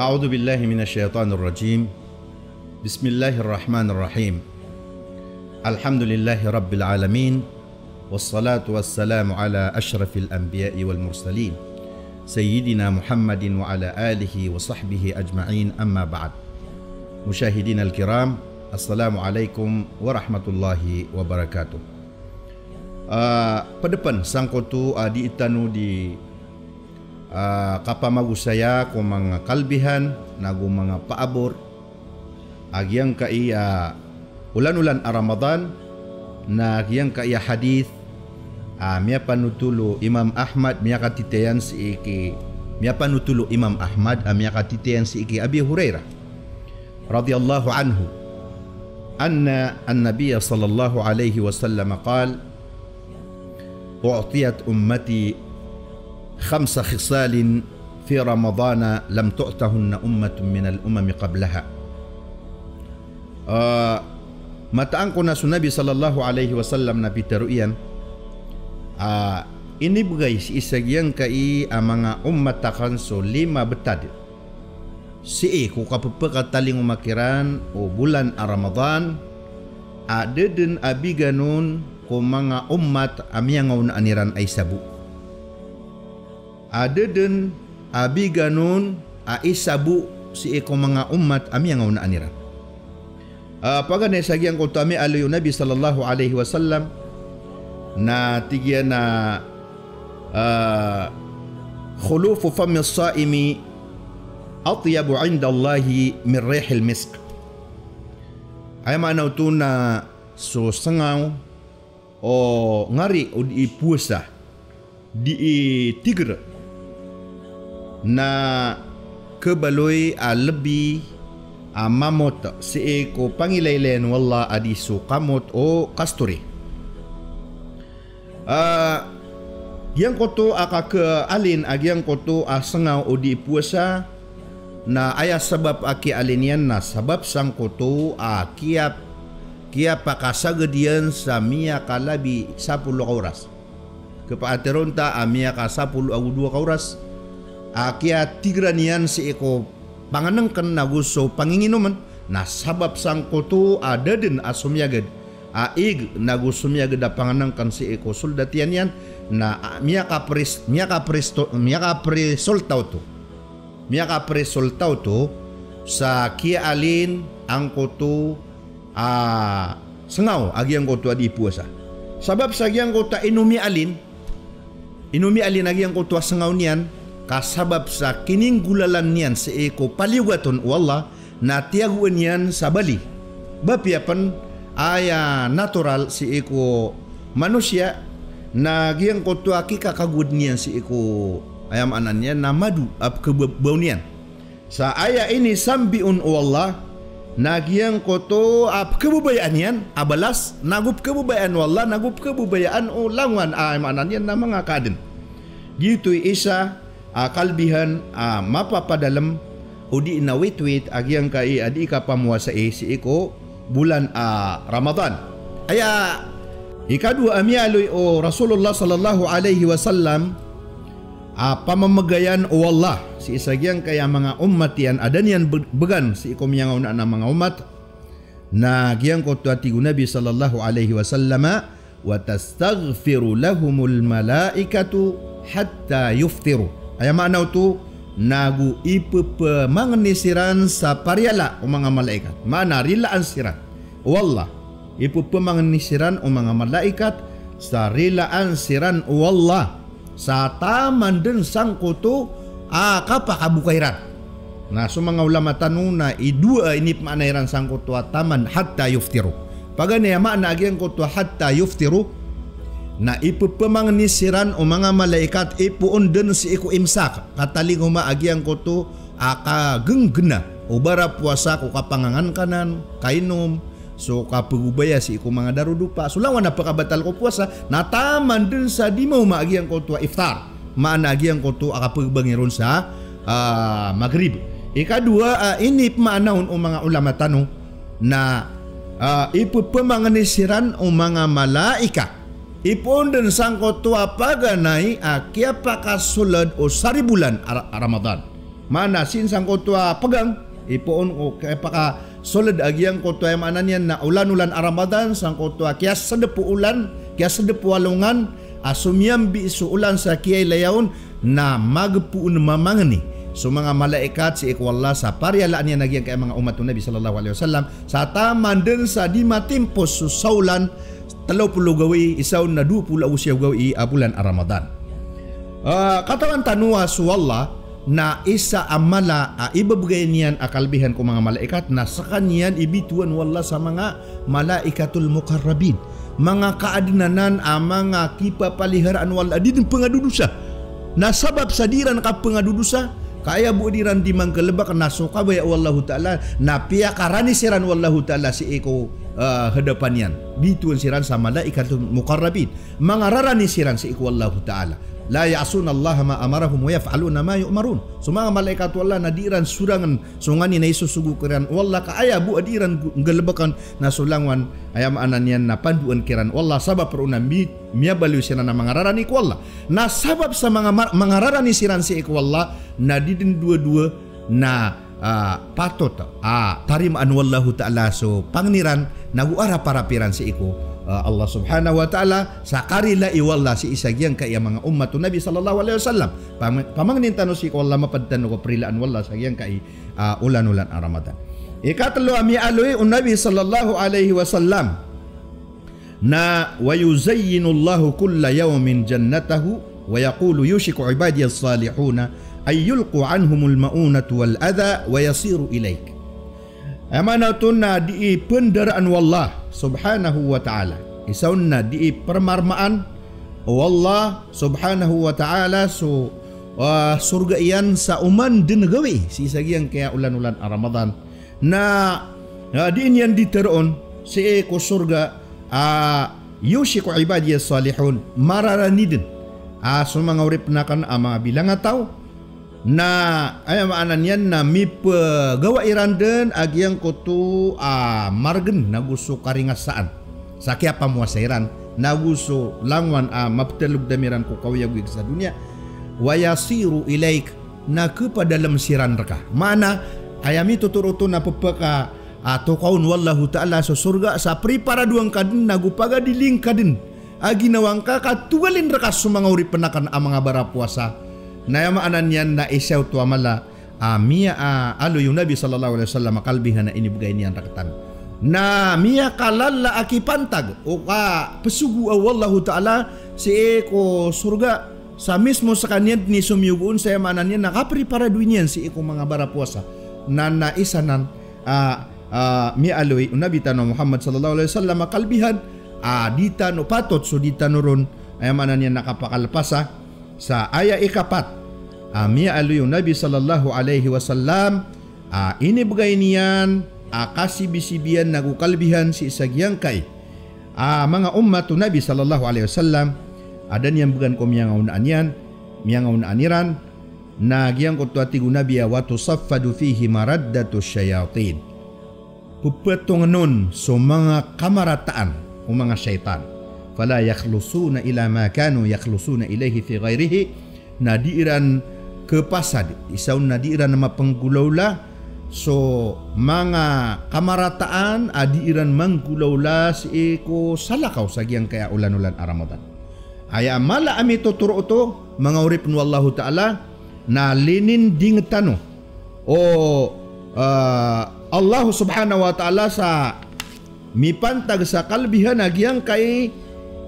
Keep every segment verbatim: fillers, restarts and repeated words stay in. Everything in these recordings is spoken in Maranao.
أعوذ بالله من الشيطان الرجيم. بسم الله الرحمن الرحيم. الحمد لله رب العالمين. والصلاة والسلام على أشرف الأنبياء والمرسلين. سيدنا محمد وعلى آله وصحبه أجمعين. أما بعد. مشاهدينا الكرام، السلام عليكم ورحمة الله وبركاته. Ah, pd pn sangkoto a dii tano di, ah, kapamagosaya ko manga kalbihan, nago manga paabor, a giyangkai a olan-olan a Ramadan, na giyangkai a hadith, ah, miyapanotol o Imam Ahmad, miyakatitayan sii ki, miyapanotol o Imam Ahmad, ah, miyakatitayan sii ki Abi Hurairah radhiyallahu anhu, anna an-nabiyya sallallahu alaihi wasallam qal, "U'tiyat ummati khamsa khisalin fi Ramadana lam tu'tahunna ummatun minal umami qablaha." Ah, mataan ko na so Nabi sallallahu alaihi wasallam na pitharo iyan, ah, inibgay sii sa giyangkai a manga ummat akn so lima btad sii ko kapphakatalingoma kiran o bolan a Ramadan, a da dn a bigan on ko manga ummat a miyangaonaan iran a isa bo. A da dn a bigan on a isa bo sii ko manga ummat a miyangaonaan iran. Ah, paganay sa giyangkoto a miyaaloy o Nabi sallallahu alaihi wasallam, na tig iyan a, ah, "Khulufu fammi saimi atyabu indallahi min rihil misk." Aya maana oto na so sngaw o ngari o dii powasa, dii tigr, na khabaloy a lbi a mamot sii ko pangilaylayan o Allah a di so kamot o kasturi. Ah, giyangkoto a kakaalin a giyangkoto a sngaw o dii powasa, na aya sabap a kiyaalin iyan na sabap sangkoto a kiyap-, kiyapakasagad iyan sa miyakalabi sapolo ka oras. Kepaateron ta a miyakasapolo ago dowa ka oras a kiyatigran iyan sii ko pangnngkn ago so panginginomn, na sabap sangkoto a da dn a somiyagad a ig ago somiyagad a pangnngkn sii ko soldat iyan iyan, na, ah, miyakapres-, miyakapres-, miyakapresolta oto. Miyakapresolta oto sa kiyaalin angkoto a sngaw a giyangkoto a dii powasa. Sabap sa giyangkoto a inomiyaalin, inomiyaalin a giyangkoto a sngaw niyan, ka sabap sa kininggolalan iyan sii ko paliyogat on o Allah, na tiyagoan iyan sa bali. Ba apiya pn aya natural sii ko manosiya, na giyangkoto a kikakagowad niyan sii ko, aya maana niyan na mado a pkhababaw niyan. Sa aya inisambi on o Allah, na giyangkoto a pkhababayaan iyan a balas, nago pkhababayaan o Allah, nago pkhababayaan o langowan a, aya maana niyan na manga kaadn. Giyoto i isa a kalbihan a mapapadalm o dii na witwit a giyangkai a dii kapamowasai sii ko bolan a Ramadan. Aya ikadowa a miyaaloy o Rasulullah sallallahu alaihi wasallam a pamamagayan o Allah sii sa giyangkai a manga ummat iyan a da niyan bg-, bgan sii ko miyangaonaan a manga ummat, na giyangkoto a tig o Nabi sallallahu alaihi wasallam, "Wa tastaghfiru lahumul malaikatu hatta yuftiru." Aya maana oto, nago ipepemangni siran sa pariyala o manga malaikat. Maana, rilaan siran o Allah. Ipepemangni siran o manga malaikat sa rilaan siran o Allah sa taman dn sangkoto a kapakaboka iran. Na so manga ulama tano na idowa a inipmaana iran sangkoto a taman, hatta yuftiru. Paganay a maana a giyangkoto a hatta yuftiru, na ipepemangni siran o manga malaikat ipoon dn sii ko imsak, katalingoma a giyangkoto a kagngngna o barapowasa ko kapangangankanan, kainom, so kapagobaya sii ko manga darodopa, so langowan a pekabatal ko powasa, na taman dn sa di maoma a giyangkoto a iftar. Maana a giyangkoto a kapagbangi ron sa, ah, Maghrib. Ikadowa a inipmaana on o manga ulama tano na, ah, ipepemangni siran o manga malaikat ipoon dn sangkoto a paganay a kiyapakasold o saribolan a Ra-, a Ramadan. Maana sii sangkoto a pegang, ipoon o kepakasoled a giyangkoto a aya maana niyan na olan-olan a Ramadan, sangkoto a kiyasedep o olan, kiyasedep o alongan, a somiyambi so olan sa kiyailaya on, na magepoon mamangeni so manga malaikat sii ko Allah sa pariyalaan iyan a giyangkai a manga ummat o Nabi sallallahu alaihi wasallam, sa taman den sa di matimpos so saolan telo polo gawii, isa on na dowa polo ago siyaw gawii a bolan a Ramadan. Ah, katawan tano a so Allah na isa a mala a ibebegay niyan a kalbihan ko manga malaikat, na sekaniyan i bitowan o Allah sa manga malaikatul muqarrabin. Manga kaadenanan a manga kipapaliharaan o Allah a di den pengadodosa. Na sabap sa di iran kapengadodosa, ka aya bo a di iran di manggalebek na so kabaya o Allahu Ta'ala, na piyakarani siran o Allahu Ta'ala sii ko, ah, hadapan iyan. Bitowan siran sa malaikatul muqarrabin. Manga rarani siran sii ko Allahu Ta'ala. La ya'suna Allaha ma amarahum wa yaf'aluna ma yu'marun. So manga malaikat o Allah na di iran sorangen so nganin a isosogo kiran o Allah, ka aya bo a di iran g-, nggalebeken na so langowan, aya maana niyan na pandoan kiran o Allah, sabap roo na mi-, miyabaloy siran a manga rarani ko Allah. Na sabap sa manga mar-, manga rarani siran sii ko Allah, na di den dowa-dowa na, ah, patot, ah, tarimaan o Allahu Ta'ala so pangni ran, nago arap-arap iran sii ko, ah, Allah Subhanahu wa Ta'ala, sa karilai o Allah sii sa giyangkai a manga ummat o Nabi sallallahu alaihi wasallam. Pam-, pamangnin tano sii ko Allah, maped tano ko prilaan o Allah sa giyangkai, ah, olan-olan a Ramadan. Ikatelo a miyaaloy o Nabi sallallahu alaihi wasallam na, "Wa yuzayyinu Allahu kulla yawmin jannatahu, wa yaqulu yushiku ibadiyas salihuna ay yulqu anhumul ma'unatu wal adha wa yasiru ilaik." Aya maana oto na di ipendaraan o Allah Subhanahu wa Ta'ala. Isa on na di ipermarmaan o Allah Subhanahu wa Ta'ala so, ah, sorga iyan sa oman den gawii sii sa giyangkai a olan-olan a Ramadan. Na, ah, di niyan di teroon sii ko sorga, ah, yushiku ibadiyas salihun, mararani den, ah, so manga oripen aken a manga bilangataw, na aya maana niyan na mipegawa iran den a giyangkoto a margen nago so karingasaan sa kiyapamowasa iran, nago so langowan a mapetelogdam iran ko kaoyagoyag sa doniya. Wa yasiru ilaik, na kepadalem siran reka. Maana, aya mitotoro oto na pepeka, ah, tokaon o Allahu Ta'ala so sorga sa priparadoan ka den nago pagadilin ka den a ginawa ngka ka togalin reka so manga oripen aken a manga barapowasa. Na aya maana niyan na isa oto a mala a miya, ah, aloy o Nabi sallallahu alaihi wasallam a kalbihan a inibegay niyan rektano. Na miyakalala a kipantag o kapesogoa o Allahu Ta'ala sii ko sorga sa mismo sekaniyan den i somiyogo on, sa aya maana niyan na kapriparadoin iyan sii ko manga barapowasa. Na, na isa nan, ah, ah, miyaaloy o Nabi tano Muhammad sallallahu alaihi wasallam a kalbihan a di tano patot so di tano ron, aya maana niyan na kapakalepasa. Sa aya ikapat a miyaaloy o Nabi sallallahu alaihi wasallam a inibegay niyan a kasibisibiyan nago kalbihan sii sa giyangkai a manga ummat o Nabi sallallahu alaihi wasallam a da niyan began ko miyangaonaan iyan, miyangaonaan iran, na giyangkoto a tig o Nabi a, "Wa tusaffadu fihi maraddatus shayatin." Pepetongen on so manga kamarataan o manga shaytan. "Fala yakhlusuna ila ma kanu yakhlusuna ilaihi fi ghairihi." Na di iran kepasad, isa on na di iran mapenggolawla so manga kamarataan a di iran manggolawla sii ko salakaw sa giyangkai a olan-olan a Ramadan. Aya mala a mitotoro oto, manga oripen o Allahu Ta'ala, na lininding tano o, ah, Allah Subhanahu wa Ta'ala sa mipantag sa kalbihan a giyangkai,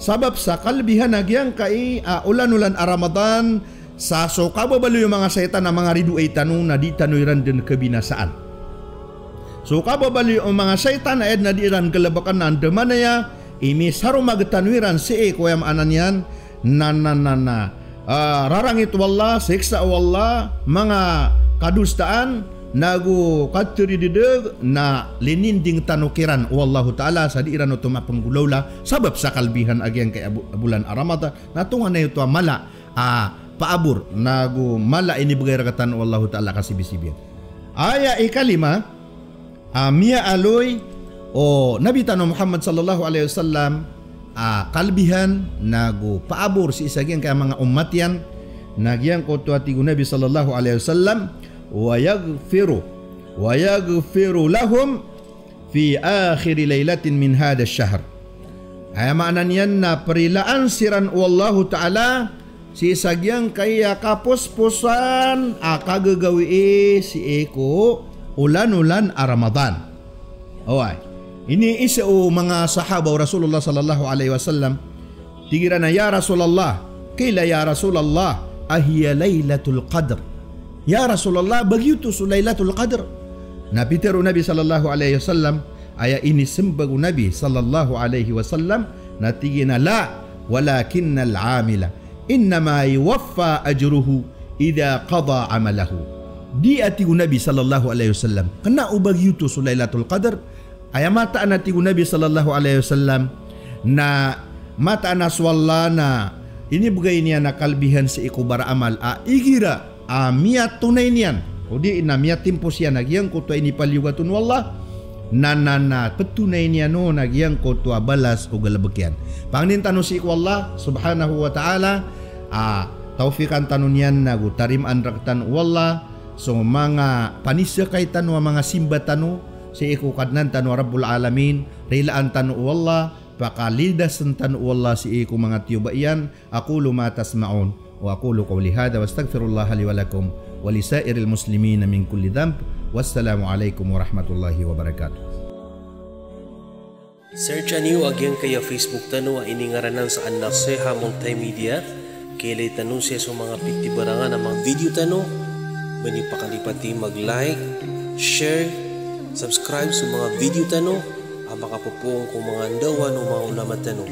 sabap sa kalbihan a giyangkai a olan-olan a Ramadan, sa so kababaloy o manga shaytan a manga ridoay tano na di tano iran den kebinasaan. So kababaloy o manga shaytan a aya den a di iran galebeken na andamanaya i misaromag tano iran sii ko aya maana niyan na, na, na, na, ah, rarangit o Allah, siksa o Allah, manga kadosaan, nago kateridedeg, na lininding tano kiran o Allahu Ta'ala sa di iran oto mapenggolawla, sabap sa kalbihan a giyangkai a bo-, a bolan a Ramadan, na tonganay oto a mala a paabor, nago mala a inibegay rektano o Allahu Ta'ala a kasibisibiyan. Aya ikalima, a miyaaloy o Nabi tano Muhammad sallallahu alaihi wasallam a kalbihan nago paabor sii sa giyangkai a manga ummat iyan, na giyangkoto a tig o Nabi sallallahu alaihi wasallam, Wa yaghfiru, wa yaghfiru lahum fi akhiri laylatin min hadha ash-shahr. Aya maana niyan na prilaan siran o Allahu Ta'ala sii sa giyangkaya kaposposan a kagagawii sii ko olan-olan a Ramadan. Oway. Iniiza o manga sahaba o Rasulullah sallallahu alaihi wasallam, tig iran a, "Ya Rasulullah, qila ya Rasulullah, ahiya Lailatul Qadr?" Ya Rasulullah, ba giyoto so Lailatul Qadr? Na pitharo o Nabi sallallahu alaihi wasallam, aya inisembag o Nabi sallallahu alaihi wasallam, na tig iyan a, "La, walakinnal amila innama yuwaffa ajruhu idha qada amalahu." Di, a tig o Nabi sallallahu alaihi wasallam, kena o ba giyoto so Lailatul Qadr. Aya mataan a tig o Nabi sallallahu alaihi wasallam na mataan a so Allah na inibegay niyan a kalbihan sii ko baraamal a igira a miyatonay niyan, odi na miyatimpos iyan a giyangkoto a inipaliyogat on o Allah, na, na, na petonay niyan on a giyangkoto a balas o galebek iyan. Pangnin tano sii ko Allah subhanahu wa ta'ala a tawfiqan tano niyan ago tarimaan rektano o Allah so manga panisakay tano a manga simba tano sii ko Kadnan tano a Rabbul Alamin, rilaan tano o Allah, pakalidasen tano o Allah sii ko manga tiyoba iyan. Aqulu ma tasma'un, wa aqulu qawli hadha, wa astaghfirullaha li wa lakum, wa li sa'iril muslimina min kulli dhanb. Wassalamu alaikum warahmatullahi wabarakatuh. Search-a niyo a giyangkaya Facebook tano a iningaranan sa An-Naseha Multimedia. Kailay tano siya so manga pitibarangan a manga video tano. Ba niyo pakalipati mag-like, share, subscribe so manga video tano a makapopoon ko manga ndawan o manga ulama tano.